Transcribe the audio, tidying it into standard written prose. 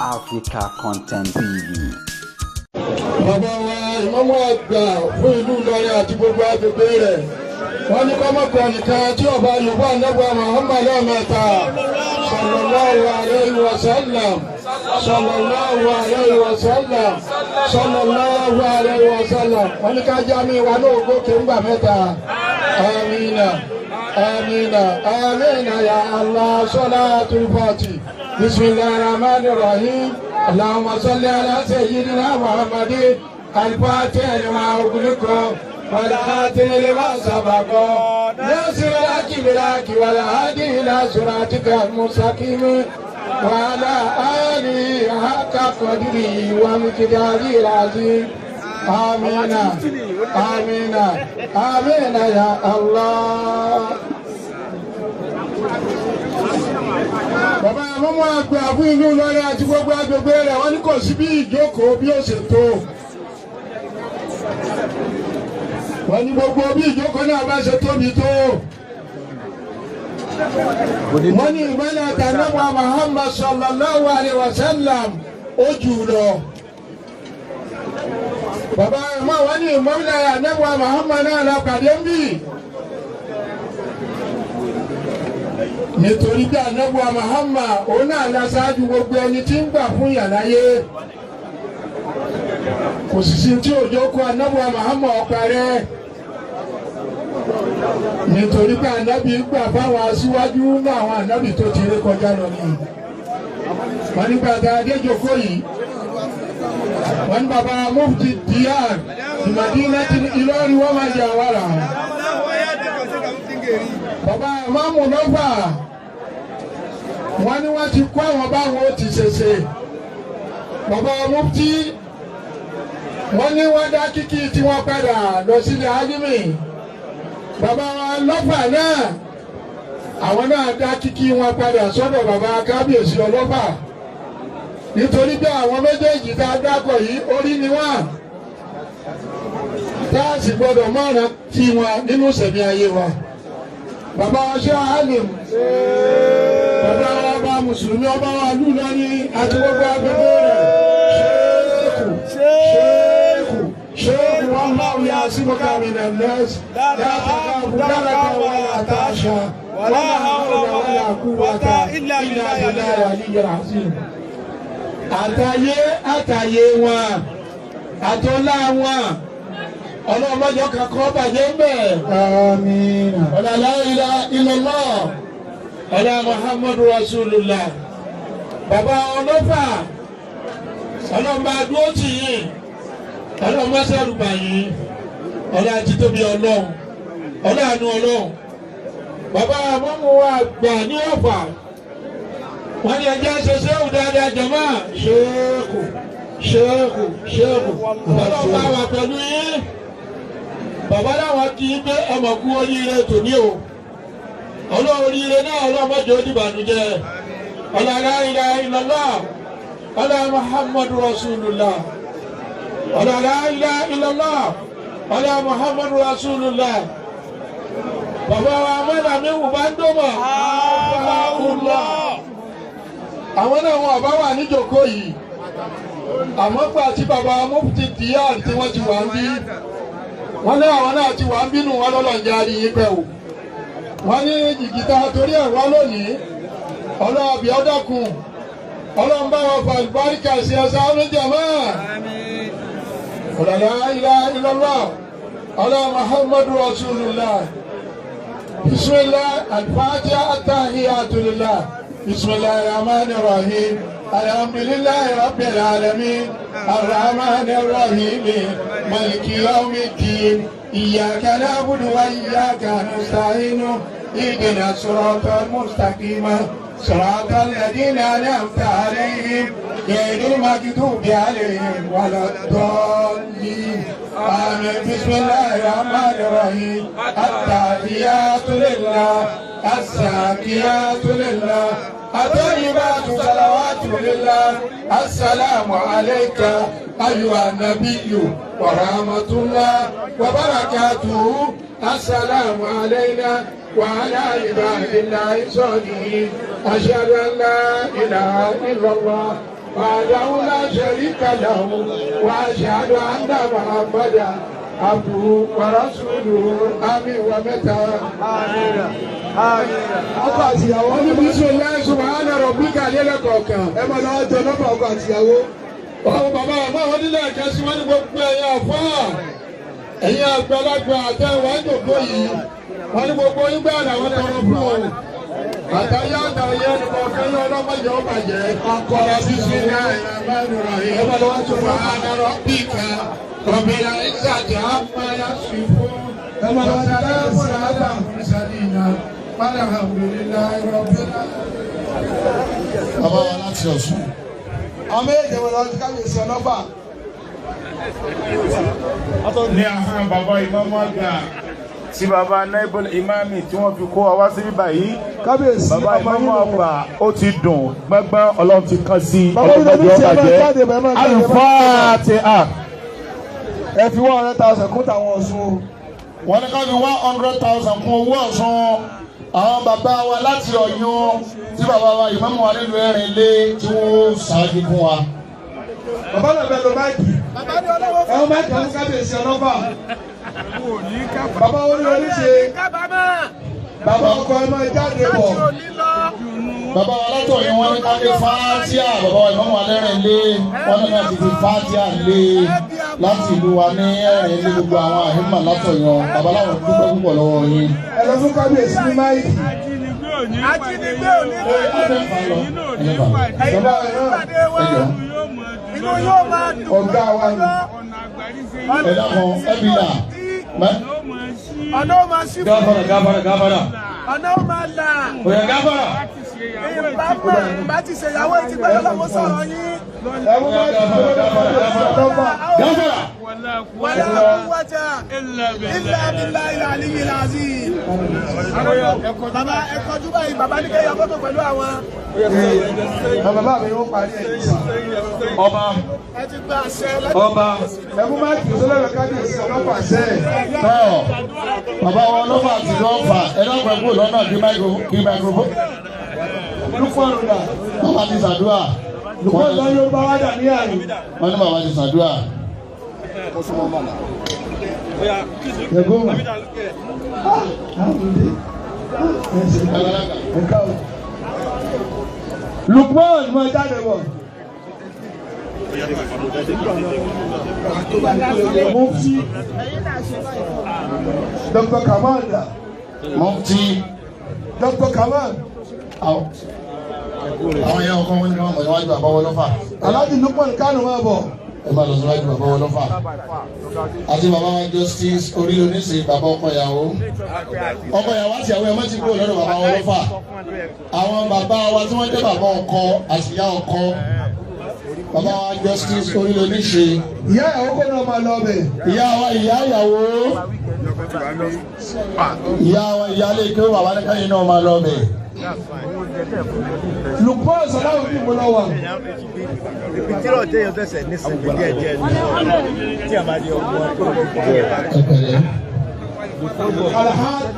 Africa Content TV. Bàbá wa ìmọ̀mọ́ àgbà fún ìlú Ìlọrin àti gbogbo agbègbè rẹ̀, wọ́n ní kọ́mọkàn nìkan tí ọba Yorùbá nẹ́gbà Muhammad lẹ́ẹ̀mẹ́ta. Sallallahu alayhi wa sallam, sallallahu alayhi wa sallam, sallallahu alayhi wa sallam. Wọ́n ní ká jámi wa ní ògókè ńgbà mẹ́ta. Amina, amina, amina ya Allah. Salatul fati. Bismillahir rahmanir rahim. Allahumma salli ala sayyidina Muhammadin al-fatih lima ughliqa wal-khatim lima sabaqa nasir al-haqq bil-haqq wal-hadi ila siratika al-mustaqim wa ala alihi haqqa qadrihi wa miqdarihi al-azim. Amina, amina, amina ya Allah. Bàbá àmọ́mọ́ àgbà fún ìlú Ìlọrin àti gbogbo agbègbè rẹ̀, wọ́n ní kò sí bí ìjókòó bí ó ṣe tó. Wọ́n ní gbogbo bí ìjókòó náà bá ṣe tóbi tó. Wọ́n ní ìmọ̀lẹ̀ àtàlẹ́wà Muhammad sallallahu alayhi wa sallam ó jù lọ. Bàbá àmọ́ wọ́n ní ìmọ̀lẹ̀ àtàlẹ́wà Muhammad náà la pàdé ń bì. Nítorí bí ànábùwà Muhammad òun náà la ṣáájú gbogbo ẹni tí ń gbà fún yàláyé, kò sì sí tí òjò kó ànábùwà Muhammad ọ̀parẹ́, nítorí pé ànábì gbà fáwọn aṣíwájú ní àwọn ànábì tó ti ré kọjá lọ ni. Wọ́n ní bàtà adéjokó yìí, wọ́n ní bàbá mufti Diyar Madinati Ìlọrin wọ́n máa jẹ àwàrà. Bàbá ìmáàmù lọ́fà, wọ́n ní wọ́n ti kó àwọn báwọn ó ti ṣèṣe. Bàbá mufti, wọ́n ní wọ́n dá kíkí tí wọ́n padà lọ sílẹ̀ álímì. Bàbá lọ́fà náà, àwọn náà dá kíkí wọn padà sọ́dọ̀ bàbá kábíyèsí ọlọ́fà, nítorí bí àwọn méjèèjì tá a dákọ̀ yìí orí ni wọ́n, tá a sì gbọ́dọ̀ mọ̀ràn tí wọn nínú ìṣẹ̀mí ayé wa. Bàbá wa ṣe alim, bàbá wa bá mùsùlùmí ọba wa lù lọ́ní àti gbogbo agbègbè rẹ̀. Ṣéèkù, ṣéèkù, ṣéèkù, wallahu ya'simuka minan nas, la takhafu daraka wala takhsha, wala hawla wala quwwata illa billahi al-aliyyil azim. Àtàyé àtàyé wọn àtọ́lá wọn, ọlọ́mọdé kankan bàjẹ́ ń bẹ̀. Àmín. Ọ̀là la ilaha illallah, ọ̀là Muhammadu Rasulullah. Bàbá ọlọ́fà, ọlọ́mọba dúró tì yín, ọlọ́mọsẹ̀rùbà yín, ọ̀là títóbi ọlọ́run, ọ̀là àánú ọlọ́run. Bàbá àmọ́mú wa gbà ní Ọ̀fà, wọ́n ní ẹjẹ́ ṣe ṣéwù dáadáa jọ̀mọ́. Ṣéèkù, ṣéèkù, ṣéèkù, ọlọ́mọba wà pẹ̀lú yín. Bàbá láwọn kì í gbé ọmọ kú oríire tòní o, olóríire náà ọlọ́mọdé oníbànújẹ́. Ọlá la ilaha illallah, ọlá Muhammadu Rasulullah, ọlá la ilaha illallah, ọlá Muhammadu Rasulullah. Bàbá wa mọ́là mi wù bá ń dọ́mọ̀. Àwọn náà wọn ọba wà níjòkó yìí, àmọ́ gbà tí bàbá mufti Diyar tí wọ́n ti wà ń bí, wọ́n ní àwọn náà ti wà ń bínú wọn lọ́lọ́njẹ́ àríyìn pẹ́ o. Wọ́n ní jìgìtà torí ẹ̀ wá lónìí, ọlọ́ọ̀bì ọ̀dọ́kùn ọlọ́run bá wọn fà àlùbáríkà sí ẹ̀sán oníjàmá. La ilaha illallah, ọlọ́ Muhammadu Rasulullah. Bismillah al-Fatiha at-tahiyatu lillah. Bismillahir rahmanir rahim. Alhamdulillahi rabbil alamin. Arrahmanir rahim. Maliki yawmiddin. Iyyaka na'budu wa iyyaka nasta'in. Ihdina siratal mustaqim. Siratal ladina an'amta alayhim ghayril maghdubi alayhim waladdallin. Amin. Bismillahir rahmanir rahim. At-tahiyyatu lillah. As-zakiyatu lillah. At-tayyibatu salawatu lillah. Assalamu alayka ayyuhan nabiyyu wa rahmatullah wa barakatuhu. Assalamu alayna wa ala ibadillahi salihin. Ashhadu an la ilaha illallah. وحده لا شريك له وأشهد أن محمدا عبده ورسوله. آمين ومتى. Ọkọ àtìyàwó. Wọ́n ní bismillahi subhana rabbika lélẹ̀ kọ̀ọ̀kan. Ẹ máa lọ́wọ́ jọ nọ́mbà ọkọ àtìyàwó. Ọ̀hún bàbá àmọ́ àwọn nílẹ̀ ẹ̀ka sí wọ́n ní gbogbo ẹ̀yin àfáà, ẹ̀yin àgbàlagbà àtẹ̀wá ìjòkó yìí, wọ́n ní gbogbo yín gbà làwọn tọrọ fún o. Àtàyà àtàyà ẹnìkọ̀ọ̀kan yóò ọlọ́mọdé ọbàjẹ́. Akọ̀rọ̀ bismillahi rahmani rahim. Ẹ máa lọ́wọ́ jọ nọ́mbà. Subhana rabbika rabbil izzati amma yasifun. Ẹ máa lọ́wọ́ jọ Salamun nọ́mbà. ala mursalina. Walhamdulillahi rabbil alamin. Bàbá wa láti Ọ̀ṣun. Àwọn méjèèjì wọn lọ sí kábíyèsí ọlọ́fà. Ní ahọ́n bàbá ìmáàmù àgbà tí bàbá naibul imami tí wọ́n fi kó wa wá sí bíbá yìí. Kábíyèsí Bàbá ọmọ ìmáàmù yín nù. àgbà, ó ti dùn gbẹ́ngbẹ́n, Ọlọ́run ti kàn sí i. Bàbá yìí ló ní Ọlọ́mọdé tí ẹ máa ọbàjẹ́ jáde bẹ́ẹ̀ máa jáde bẹ́ẹ̀. Al-Fatiha. Ẹ fi 100,000 kún tàwọn Ọ̀ṣun o. Wọ́n ní ká fi 100,000 kún owó Ọ̀ṣun. Àwọn bàbá wa láti Ọ̀yún tí bàbá wa ìmáàmù wa nílùú Ẹ̀rìnlé tí wọ́n ṣáájú fún wa. Bàbá náà bẹ lo mic. Ẹ wọ́n mic ọ̀hún kábíyèsí ọlọ́fà. Bàbá orí oníṣe. Bàbá ọkọ ẹ máa jáde bọ̀. Bàbá wa látọ̀ yín, wọ́n ní ká fi Fátíà. Bàbá wa ìmáàmù wa lẹ́rìnlé, wọ́n ní láti fi Fátíà lé láti ìlú wa ní Ẹ̀rìnlé, gbogbo àwọn àhímà látọ̀yàn. Bàbá láwọn dúpẹ́ púpọ̀ lọ́wọ́ yín. Ẹ lọ fún kábíyèsí ní mic. Ajínigbé ò ní pàdé yín, inú ò ní pàdé Bàbá rẹ̀ náà. pàdé wa, inú yóò máa dùn. Ọ̀gá wa ni. Ẹ dákun, ẹ bí là. Ọ̀nà ó máa ṣí fún Gáfárà, gáfárà, gáfárà. ọ̀nà ó máa là. Òyà gáfárà. Ìbá mọ̀ ìbá ti ṣèyàwó etí pẹ̀lú ọlọ́mọ sọ̀rọ̀ yín. Ẹ mú mic tó lọ́dọ̀ kábíyèsí ọlọ́fà. Gáfárà. Wala quwwata illa billahi al-aliyyil azim. Bàbá ẹ kọjú báyìí, bàbá ní kẹ́yà fọ́tò pẹ̀lú àwọn. Bàbá mi ó parí ẹ̀. Ọba. Ẹ ti gba àṣẹ láti. Ọba. Ẹ mú mic tó lọ́dọ̀ kábíyèsí ọlọ́fà sẹ́ẹ̀. Tọ́ bàbá wọn lọ́fà àti lọ́fà, ẹ dákun, ẹ kúrò lọ́nà kí microphone. Lukman dà. Bàbá ti ṣàdúrà. Lukman lọ yóò bá wá dà ní àyè. Wọ́n ní bàbá ti ṣàdúrà. Ẹ̀gbọ́n. Lukman máa jáde bọ̀. Mufti Dr. Kamal dà. Mufti. Dr. Kamal. Àwọn yẹn ọkọ wọn ní wọn mọ̀ níwájú bàbá wọn lọ́fà. Alhaji Lukman Kanu máa bọ̀. Ẹ máa lọ síwájú bàbá wọn lọ́fà. Àti bàbá wa Justice orí oníṣe, bàbá ọkọ ìyàwó. Ọkọ ìyàwó àti ìyàwó, ẹ má ti kúrò lọ́dọ̀ bàbá wọn lọ́fà. Àwọn bàbá wa tí wọ́n jẹ́ bàbá ọkọ àti ìyá ọkọ. Bàbá wa Justice orí oníṣe. Ìyá ìyàwó kò náà máa lọ bẹ̀. Ìyá wa, ìyá ìyàwó. Ìyá wa, ìyá lè kí ó bàbá ní káyìn náà máa lọ bẹ̀. Lukman Salawudeen mo lọ wà. Ìpìtírọ̀ téèyàn fẹsẹ̀ nísìnyí díẹ̀ díẹ̀ ní tí a bá di ọgbọ́n tó Ẹ pẹ̀lẹ́. Alhaji.